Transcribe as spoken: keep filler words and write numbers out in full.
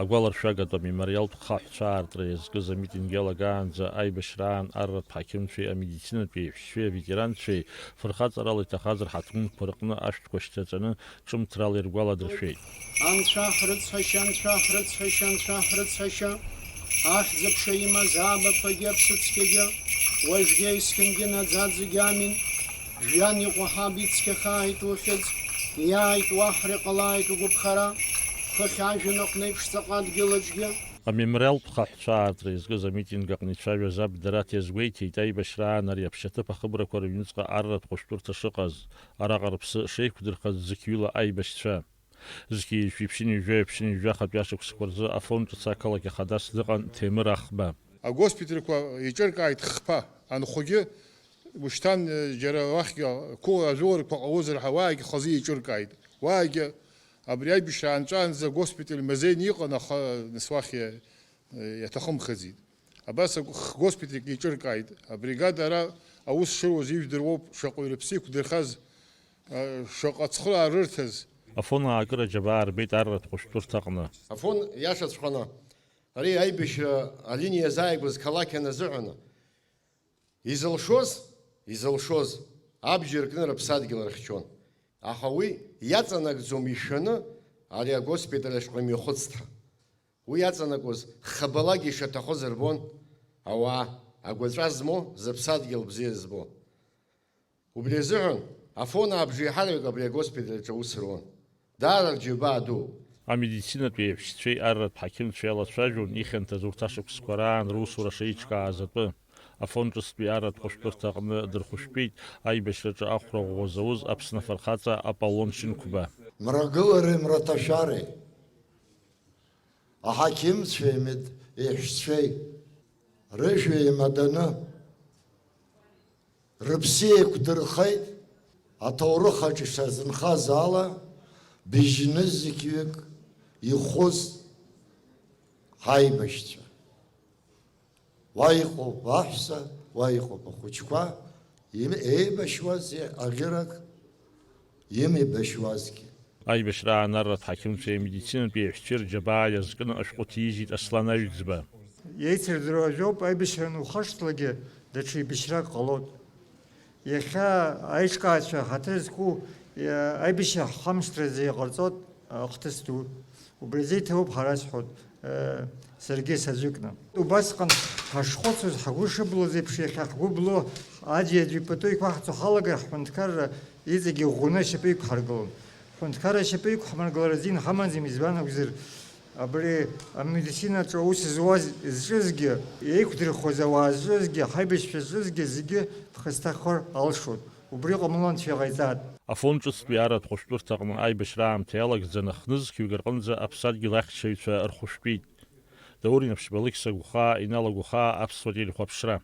Агәаларшәагатә амемориалтә хаҳәцәа аартра иазкыз амитинг иалагаанӡа аибашьраан арратә ҳақьымцәеи амедицинатә еиҳәшьцәеи аветеранцәеи фырхаҵарала иҭахаз рҳаҭгәынқәа рҟны ашәҭқәа шьҭаҵаны ҿымҭрала иргәаладыршәеит. Анцәа ҳрыцҳашьа, анцәа ҳрыцҳашьа, анцәа ҳрыцҳашьа, ахьӡ-аԥша имаз аабақәагьы аԥсыцқьагьы, уажәгьы есқьынгьы наӡаӡагьы амин, жәҩан иҟәаҳаб ицқьахааит ухьӡ, иааит уаҳра иҟалааит угәаԥхара, хыхь ажәҩан аҟны еиԥш ҵаҟа адгьыл аҿгьы. Амемориалтә хаҳәцәа аартра иазкыз амитинг аҟны ицәажәаз аб Дараҭ иазгәеиҭеит, аибашьраан ари аԥшьаҭыԥ ахыбрақәа рыҩныҵҟа арратә хәышәтәырҭа шыҟаз, араҟа рыԥсы шеиқәдырхаз зқьҩыла аибашьцәа. Зқьи жәшәи ԥшьынҩажәи ԥшьынҩажәи ахатәи ашықәсқәа рзы Афон ҿыц ақалақь ахадас дыҟан Ҭемыр Ахба. Агоспитальқәа еиҿыркааит хԥа, анхәагьы ушьҭан, џьара уахьгьы қәыла ажәыларақәа ҟалозар ҳәа уаагьы хазы еиҿыркааит. Уаагьы абри аибашьра аанҵәаанӡа агоспиталь мазеины иҟан, аха нас уахь иа-, иаҭахымхаӡеит. Абас ак-, х-, госпитальк еиҿыркааит. Абригада ара аус шыруаз ижәдыруоуп, шаҟаҩ рыԥсы иқәдырхаз, а, шаҟа цхыраара рырҭаз. Афон аакыра џьабаа рбеит арратә хәышәтәырҭаҟны. Афон иашаҵәҟьаны ари аибашьра алиниа иазааигәаз қалақь аназыҳәаны, изылшоз, изылшоз абџьар кны рыԥсадгьыл рыхьчон. Аха уи иаҵанакӡом ишәаны ари агоспиталь ашҟа имҩахыҵт ҳәа. Уи иаҵанакуаз хабалагьы ишаҭахоз рбон ауаа, агәаҵәа змоу, зыԥсадгьыл бзиа збо. Убри азыҳәан Афон абжеиҳараҩык абри агоспиталь аҿы аус руан. Даара рџьабаа дууп. Амедицинатә еиҳәшьцәеи арратә ҳақьымцәеи алацәажәон ихьанҭаз урҭ ашықәсқәа раан русура шеиҿкааз атәы. Афон ҿыцтәи арратә хәышәтәырҭа аҟны дырхәышәтәит аибашьраҿы ахәра ӷәӷәа зауз Аԥсны афырхаҵа Аполлон Шьынқәба. Мрагылареи мраҭашәареи, аҳақьымцәеи амед-, еиҳәшьцәеи рыжәҩа еимаданы, рыԥсы еиқәдырхеит, аҭоурых аҿы ишазынхаз ала, быжьны зқьҩык ихәыз ҳаибашьцәа. Уа иҟоуп аҳәса, уа иҟоуп ахәыҷқәа, им-, еибашьуаз аӷьырак, имеибашьуазгьы. Аибашьраан арратә ҳақьымцәеи амедицинатәи еиҳәшьцәеи рџьабаа иазкны ашәҟәы ҭижьит Аслан Аҩӡба. Еицырдыруа ажәоуп, аибашьра анухашҭлакгьы, даҽа еибашьрак ҟалоит. Иахьа аиҿкаацәа ҳаҭыр зқәу, иа-, аибашьра ҳхамышҭразы иҟарҵоит ахҭыс ду. Убри азы иҭабуп ҳара, сҳәоит, э, саргьы саӡәыкны. Убасҟан ҳашхәыцуаз, ҳгәы шыблуаз еиԥш, иахьа ҳгәы блуа, аӡәи-аӡәи пату иқәаҳҵо ҳалагар, ҳҳәынҭқарра иҵегьы ӷәӷәаны ашьапы иқәҳаргылон. Ҳҳәынҭқарра ашьапы иқәҳмыргылар азин ҳамаӡам, избан акәзар, абри амедицина аҿы аус зуаз, зҿызгьы, еиқәдырхуаз ауаа зҿызгьы, ҳаибашьцәа зҿызгьы зегьы ԥхасҭахар алшоит. Убри ҟамло анцәа иҟаиҵааит. Афон ҿыцтәи арратә хәышәтәырҭаҟны аибашьра аамҭа иалагӡаны хнызқьҩык рҟынӡа аԥсадгьыл ахьчаҩцәа рхәышәтәит. Даур Инаԥшьба, Алықьса Гәхаа, Инала Гәхаа, Аԥсуа телехәаԥшра.